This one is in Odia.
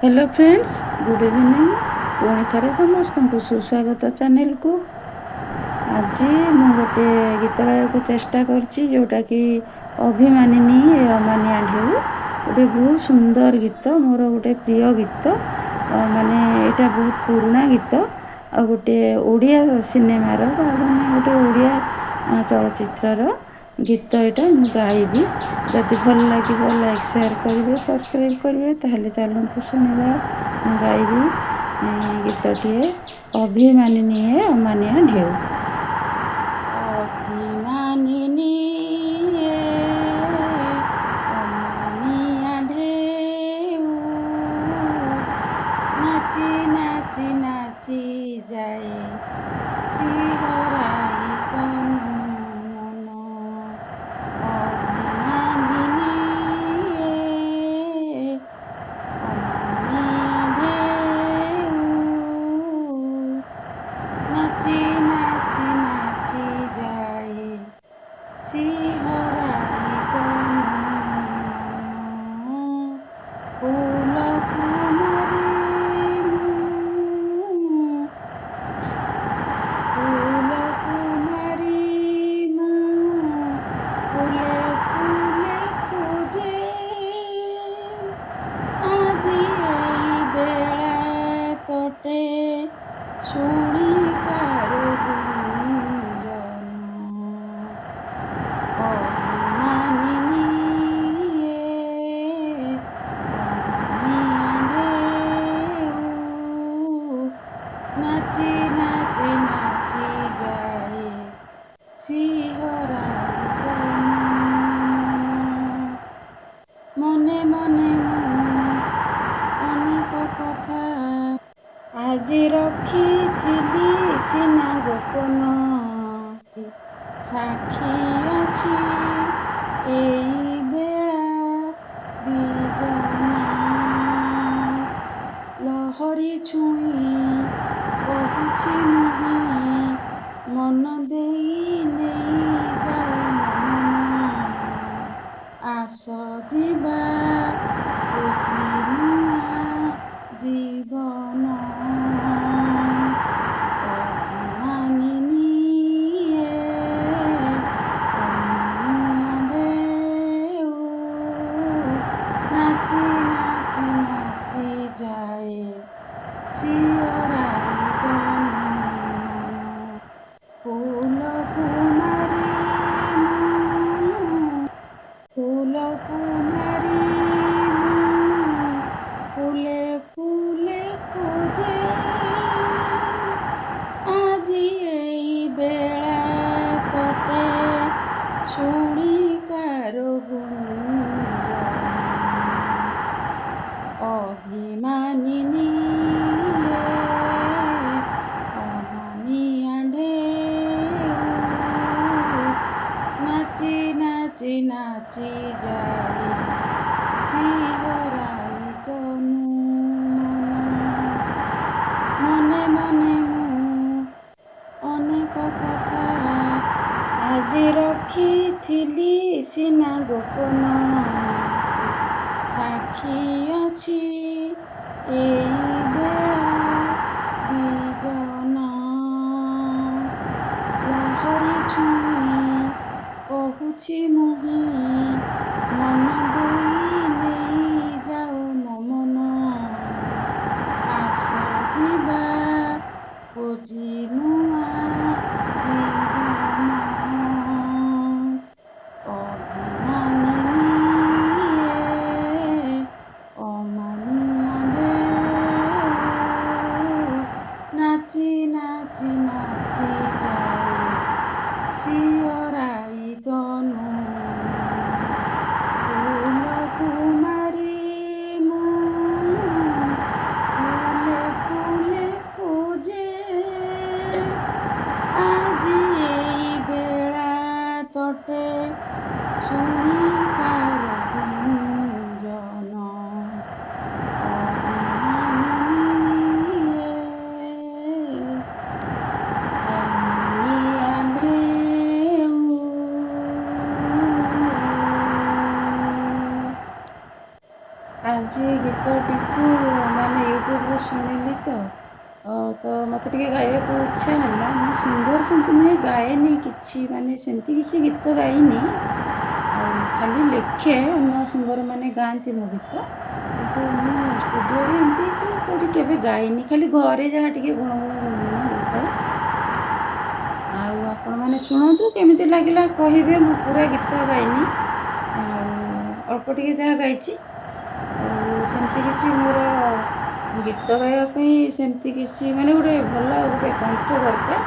Hello friends, good evening. ପୁଣି ଥରେ ସମସ୍ତଙ୍କୁ ସୁସ୍ୱାଗତ ଚ୍ୟାନେଲକୁ। ଆଜି ମୁଁ ଗୋଟେ ଗୀତ ଗାଇବାକୁ ଚେଷ୍ଟା କରିଛି, ଯେଉଁଟାକି ଅଭିମାନିନୀ ଏ ଅମାନିଆ ଢେଉ। ଗୋଟେ ବହୁତ ସୁନ୍ଦର ଗୀତ, ମୋର ଗୋଟେ ପ୍ରିୟ ଗୀତ। ମାନେ ଏଇଟା ବହୁତ ପୁରୁଣା ଗୀତ ଆଉ ଗୋଟେ ଓଡ଼ିଆ ସିନେମାର ବା ମାନେ ଗୋଟେ ଓଡ଼ିଆ ଚଳଚ୍ଚିତ୍ରର ଗୀତ ଏଇଟା ମୁଁ ଗାଇବି। ଯଦି ଭଲ ଲାଗିବ, ଲାଇକ୍ ସେୟାର କରିବେ, ସବସ୍କ୍ରାଇବ୍ କରିବେ। ତାହେଲେ ଚାଲନ୍ତୁ ଶୁଣିବା, ମୁଁ ଗାଇବି ଗୀତଟିଏ, ଅଭିମାନିନୀ ଏ ଅମାନିଆ ଢେଉ। ଅଭିମାନିନୀ ଏ ଅମାନିଆ ଢେଉ, ନାଚି ନାଚି ନାଚି ଯାଏ ଶିହରାଇ ତନୁ ମନ। ଅଭିମାନିନୀ ଏ ଅମାନିଆ ଢେଉ, ନାଚି ନାଚି ନାଚି ଯାଏ ଶିହରାଇ ତନୁ ମନ। ଫୁଲ କୁମାରୀ ମୁଁ, ଫୁଲ କୁମାରୀ ମୁଁ, ଫୁଲେ ଫୁଲେ ଖୋଜେ। ଆଜି ଏଇ ବେଳା ତଟେ ଶୁଣି କାରୋ ଗୁଞ୍ଜନ। ଅଭିମାନିନୀ ଏ ଅମାନିଆ ଢେଉ, ନାଚି ନାଚି ନାଚି ଯାଏ ଶିହରାଇ ତନୁ ମନ। ମନେ ମନେ ମୁଁ ଅନେକ କଥା ଆଜି ରଖିଥିଲି ସିନା ଗୋପନ, ସାକ୍ଷୀ ଅଛି ଏଇ ବେଳା ବିଜନ। ଲହରୀ ଛୁଇଁ କହୁଛି ମୁହିଁ, ମନ ଦେଇ ନେଇ ଯାଅ ମୋ ମନ। ଆସ ଯିବା ଖୋଜି ନୂଆ ଜୀବନ। ଅଭିମାନିନୀ ଏ ଅମାନିଆ ଢେଉ, ନାଚି ନାଚି ନାଚି ଯାଏ ଶିହରାଇ ତନୁ ମନ। ଫୁଲ କୁମାରୀ ମୁଁ, ଫୁଲ କୁମାରୀ ମୁଁ, ଫୁଲେ ଫୁଲେ ଖୋଜେ। ଆଜି ଏଇ ବେଳା ତଟେ ଶୁଣି କାରୋ ଗୁଞ୍ଜନ। ଅଭିମାନିନୀ ଏ ଅମାନିଆ ଢେଉ, ନାଚି ନାଚି ନାଚି ଯାଏ ଶିହରାଇ ତନୁ ମନ। ମନେ ମନେ ମୁଁ ଅନେକ କଥା ଆଜି ରଖିଥିଲି ସିନା ଗୋପନ, ସାକ୍ଷୀ ଅଛି ଏଇ ବେଳା ବିଜନ। ଲହରୀ ଛୁଇଁ କହୁଛି ମୁହିଁ, ମନ ଦେଇ ନେଇ ଯାଅ ମୋ ମନ। ଆସ ଯିବା ଖୋଜି ନୂଆ ଜୀବନ। ଅଭିମାନିନୀ ଏ ଅମାନିଆ ଢେଉ, ଗୀତକୁ ମାନେ ୟୁଟ୍ୟୁବରୁ ଶୁଣିଲି ତ ତ ମୋତେ ଟିକେ ଗାଇବାକୁ ଇଚ୍ଛା ହେଲା। ମୁଁ ସିଙ୍ଗର୍ ସେମିତି ନୁହେଁ, ଗାଏନି କିଛି, ମାନେ ସେମିତି କିଛି ଗୀତ ଗାଇନି, ଆଉ ଖାଲି ଲେଖେ। ଅନ୍ୟ ସିଙ୍ଗର୍ ମାନେ ଗାଆନ୍ତି ମୋ ଗୀତ, କିନ୍ତୁ ମୁଁ ଷ୍ଟୁଡ଼ିଓରେ ଏମିତି କି କେଉଁଠି କେବେ ଗାଇନି। ଖାଲି ଘରେ ଯାହା ଟିକେ ଗୁଣୁଗୁଣୁ ଗୁଣୁଗୁଣୁ ହେଉଥାଏ। ଆଉ ଆପଣମାନେ ଶୁଣନ୍ତୁ, କେମିତି ଲାଗିଲା କହିବେ। ମୁଁ ପୁରା ଗୀତ ଗାଇନି, ଆଉ ଅଳ୍ପ ଟିକେ ଯାହା ଗାଇଛି। ଆଉ ସେମିତି କିଛି ମୋର ଗୀତ ଗାଇବା ପାଇଁ ସେମିତି କିଛି ମାନେ ଗୋଟେ ଭଲ ଗୋଟେ କଣ୍ଠ ଦରକାର।